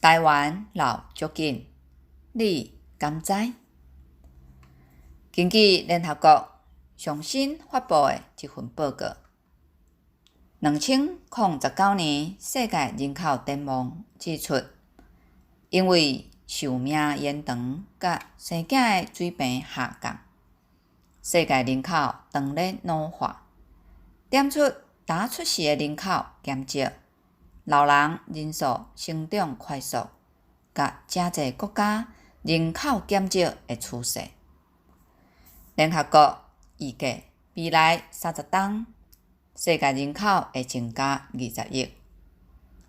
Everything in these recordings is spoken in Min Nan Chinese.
台灣老足緊，你敢知？根據聯合國上新發布的一份報告，2019年世界人口展望指出，因為壽命延長佮生囝的水平下降，世界人口當咧老化，點出焦出世的人口減少，老人人數成長快速，佮誠濟國家人口減少的趨勢。聯合國預計未來30冬，世界人口會增加20億，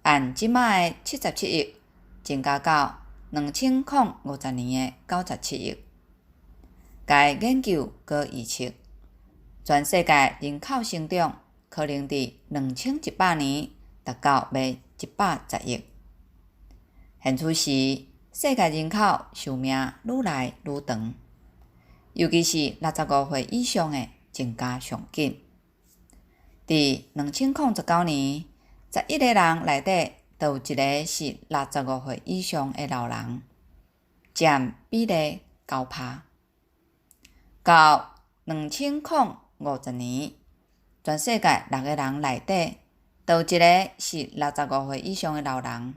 按這擺的77億增加到2050年的97億。該研究閣預測，全世界人口成長可能佇2100年達到欲110億。現此時，世界人口壽命愈來愈長，尤其是65歲以上的增加上緊。佇2019年，11個人內底就有一个是六十五歲以上的老人，佔比例9趴。到2050年，全世界六个人內底就有一个是六十五歲以上的老人，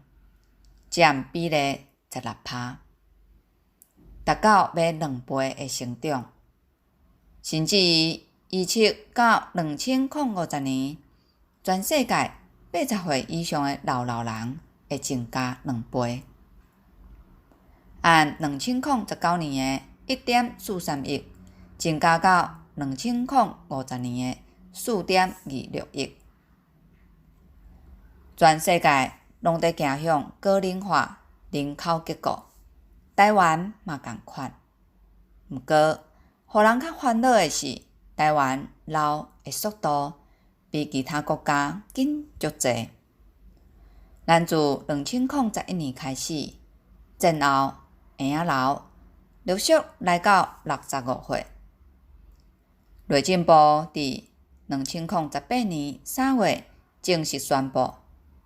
佔比例16趴，達到欲2倍的成長。甚至預測到2050年，全世界80歲以上的老老人會增加2倍。按2019年的1.43億，增加到2050年的4.26億。全世界攏佇行向高齡化人口結構，台灣嘛仝款。毋過，予人較煩惱的是，台灣老的速度比其他國家緊足濟。咱自2011年開始，戰後嬰仔老陸續來到65歲。內政部佇2018年3月正式宣布，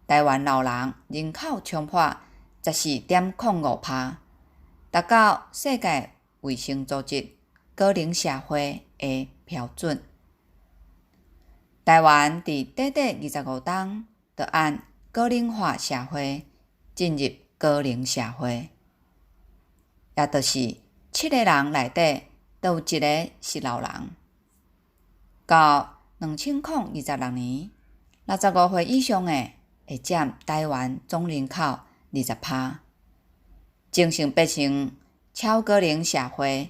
台灣老人人口衝破14.05趴，達到世界衛生組織高齡社會的標準。台灣佇短短25冬，就按高齡化社會進入高齡社會，也就是七个人內底就有一个是老人。到2026年，六十五歲以上的會佔台灣總人口20趴，正式變成超高齡社會。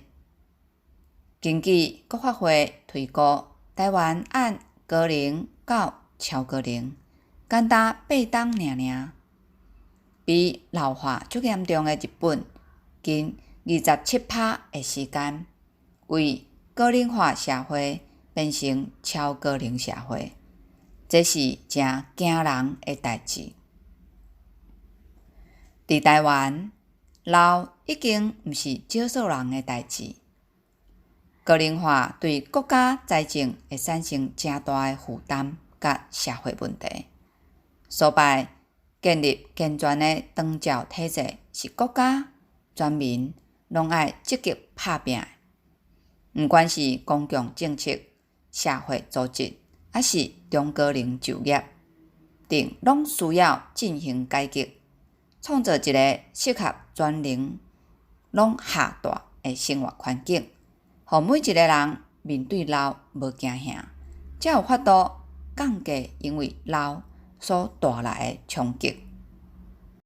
根據國發會推估，台灣按高齡到超高齡，敢焦8冬爾爾，比老化足嚴重的日本緊27趴的時間，為高齡化社會變成超高齡社會，這是誠驚人的代誌。佇台灣，老已經毋是少數人的代誌。高齡化對國家財政會產生誠大的負擔佮社會問題。所以建立健全的長照體制是國家、全民攏愛積極拍拚的。毋管是公共政策、社會組織，抑是中高齡就業等，攏需要進行改革，創造一个適合全齡攏下大的生活環境，予每一个人面對老無驚嚇，才有法度降低因為老所帶來的衝擊。